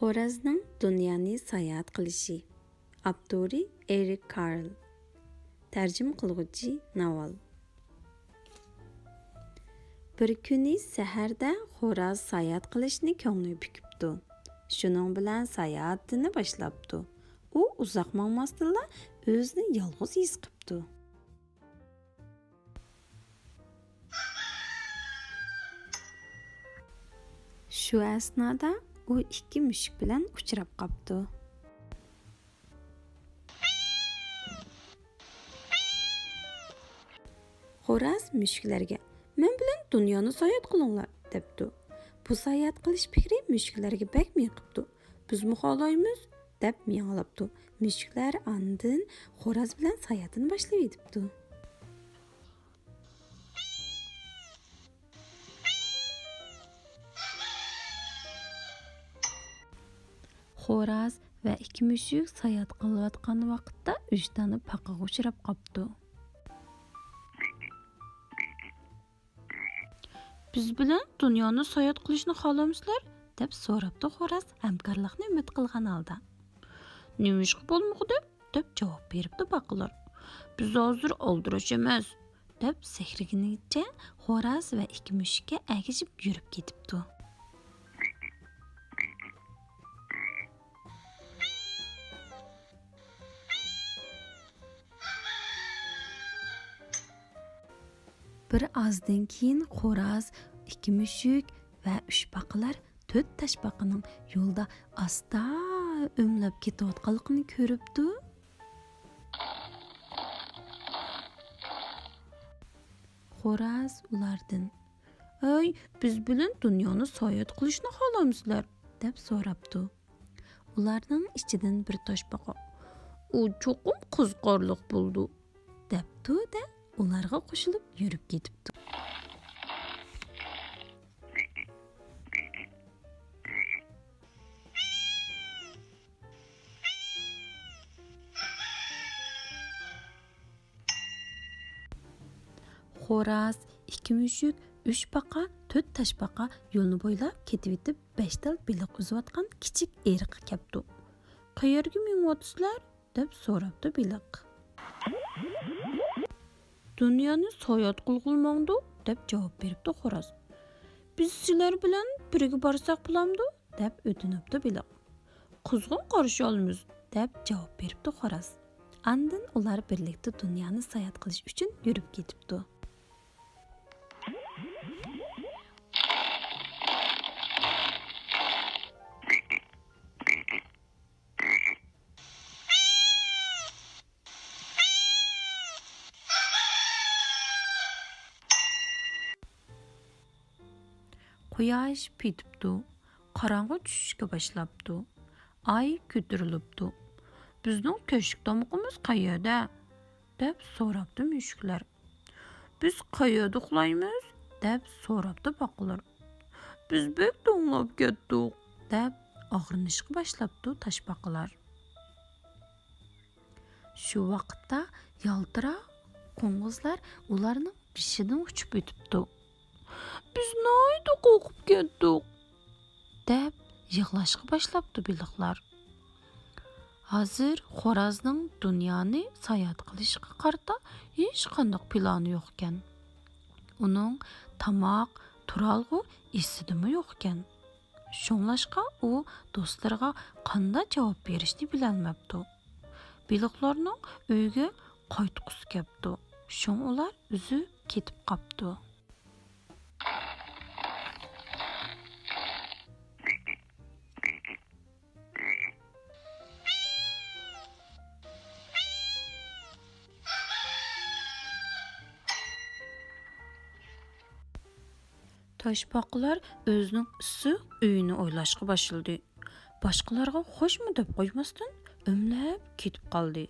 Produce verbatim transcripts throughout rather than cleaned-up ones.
خورازنىڭ دۇنيانى ساياھەت قىلىشى. ئاپتورى ئېرىك كارل. تەرجىمە قىلغۇچى ناۋال. بىر كۈنى سەھەردە خوراز ساياھەت قىلىشنى كۆڭلى پۈكۈپتۇ. شۇنىڭ بىلەن ساياھىتىنى باشلاپتۇ. ئۇ ئۇزاق ماڭماستىنلا ئۆزىنى يالغۇز ھېس قىپتۇ. شۇ ئەسنادا ئۇ ئىككى مۈشۈك بىلەن ئۇچراپ قاپتۇ. خوراز مۈشۈكلەرگە، «مەن بىلەن دۇنيانى ساياھەت قىلىڭلار» دەپتۇ. بۇ ساياھەت قىلىش پىكرى مۈشۈكلەرگە بەك مېڭىپتۇ. «بىزمۇ خالايمىز» دەپ مىياڭلاپتۇ. مۈشۈكلەر ئاندىن خوراز بىلەن ساياھىتىنى باشلىۋېتىپتۇ. خوراز ۋە ئىككى مۈشۈك ساياھەت قىلىۋاتقان ۋاقىتتا ئۈچ دانە پاقىغا ئۇچراپ قاپتۇ. «بىز بىلەن دۇنيانى ساياھەت قىلىشنى خالامسىلەر؟» دەپ سوراپتۇ خوراز ھەمكارلىقنى ئۈمىد قىلغان ھالدا. «نېمىشقا بولمىغۇدەك؟» دەپ جاۋاب بېرىپتۇ پاقىلار. «بىز ھازىر ئالدىراش ئەمەس» دەپ سەكرىگىنىچە خوراز ۋە ئىككى مۈشۈككە ئەگىشىپ يۈرۈپ كېتىپتۇ. بىر ئازدىن كېيىن خوراز، ئىككى مۈشۈك ۋە ئۈچ پاقىلار تۆت تاشپاقىنىڭ يولدا ئاستا ئۆمىلەپ كېتىۋاتقانلىقىنى كۆرۈپتۇ. خوراز ئۇلاردىن، «ئەي، بىز بىلەن دۇنيانى ساياھەت قىلىشنى خالامسىلەر؟» دەپ سوراپتۇ. ئۇلارنىڭ ئىچىدىن بىر تاشپاقا، «ئۇ چوقۇم قىزىقارلىق بولىدۇ» دەپتۇ-دە، ئۇلارغا قوشۇلۇپ يۈرۈپ كېتىپتۇ. خوراز، ئىككى مۈشۈك، ئۈچ پاقا، تۆت تاشپاقا يولنى بويلاپ كېتىۋېتىپ، بەش تال بېلىق ئۈزۈۋاتقان كىچىك ئېرىققا كەپتۇ. «قەيەرگە مېڭىۋاتىسىلەر؟» دەپ سوراپتۇ بېلىق. «دۇنيانى ساياھەت قىلغىلى ماڭدۇق» دەپ جاۋاب بېرىپتۇ خوراز. «بىز سىلەر بىلەن بىرگە بارساق بولامدۇ؟» دەپ ئۆتۈنۈپتۇ بېلىق. «قىزغىن قارشى ئالىمىز» دەپ جاۋاب بېرىپتۇ خوراز. ئاندىن ئۇلار بىرلىكتە دۇنيانى ساياھەت قىلىش ئۈچۈن يۈرۈپ كېتىپتۇ. قۇياش پېتىپتۇ. قاراڭغۇ چۈشۈشكە باشلاپتۇ. ئاي كۆتۈرۈلۈپتۇ. «بىزنىڭ كەچلىك تامىقىمىز قەيەردە؟» دەپ سوراپتۇ مۈشۈكلەر. «بىز قەيەردە ئۇخلايمىز؟» دەپ سوراپتۇ پاقىلار. «بىز بەك توڭلاپ كەتتۇق» دەپ ئاغرىنىشقا باشلاپتۇ تاشپاقىلار. شۇ ۋاقىتتا يالتىراق قوڭغۇزلار ئۇلارنىڭ بېشىدىن ئۇچۇپ ئۆتۈپتۇ. «بىز ناھايىتى قورقۇپ كەتتۇق» دەپ يىغلاشقا باشلاپتۇ بېلىقلار. ھازىر خورازنىڭ دۇنيانى ساياھەت قىلىشقا قارىتا ھېچقانداق پىلانى يوقكەن. ئۇنىڭ تاماق، تۇرالغۇ ئېسىدىمۇ يوقكەن. شۇڭلاشقا ئۇ دوستلىرىغا قانداق جاۋاب بېرىشنى بىلەلمەپتۇ. بېلىقلارنىڭ ئۆيىگە قايتقۇسى كەپتۇ. شۇڭا ئۇلار ئۈزۈپ كېتىپ قاپتۇ. تاشپاقىلار ئۆزىنىڭ ئىسسىق ئۆيىنى ئويلاشقا باشلىدى. باشقىلارغا خوشمۇ دەپ قويماستىن، ئۆمىلەپ كېتىپ قالدى.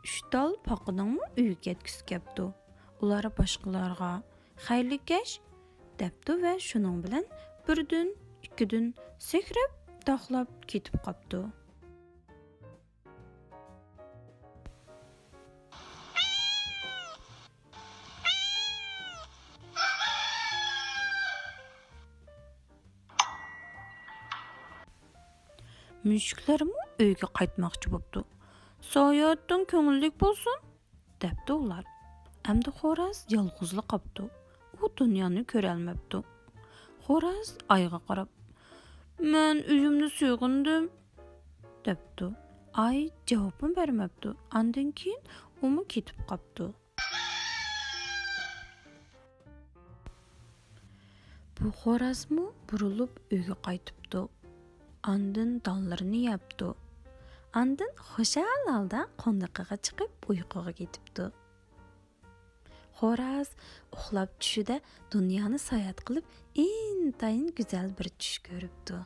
ئۈچ تال پاقىنىڭمۇ ئۆيىگە كەتكۈسى كەپتۇ. ئۇلار باشقىلارغا «خەيرلىك كەچ» دەپتۇ ۋە شۇنىڭ بىلەن بىردىن، ئىككىدىن سەكرەپ تاقلاپ كېتىپ قاپتۇ. مۈشۈكلەرمۇ ئۆيگە قايتماقچى بوپتۇ. «ساياھەتتىن كۆڭۈللۈك بولسۇن» دەپتۇ ئۇلار. ئەمدى خوراز يالغۇزلا قاپتۇ. ئۇ دۇنيانى كۆرەلمەپتۇ. خوراز ئايغا قاراپ، «مەن ئۆيۈمنى سېغىندىم» دەپتۇ. ئاي جاۋابمۇ بەرمەپتۇ. ئاندىن كېيىن ئۇمۇ كېتىپ قاپتۇ. بۇ خورازمۇ بۇرۇلۇپ ئۆيگە قايتىپتۇ. ئاندىن دانلىرىنى يەپتۇ. ئاندىن خۇشال ھالدا قوندىقىغا چىقىپ ئۇيقۇغا كېتىپتۇ. خوراز ئۇخلاپ چۈشىدە دۇنيانى ساياھەت قىلىپ، ئىنتايىن گۈزەل بىر چۈش كۆرۈپتۇ.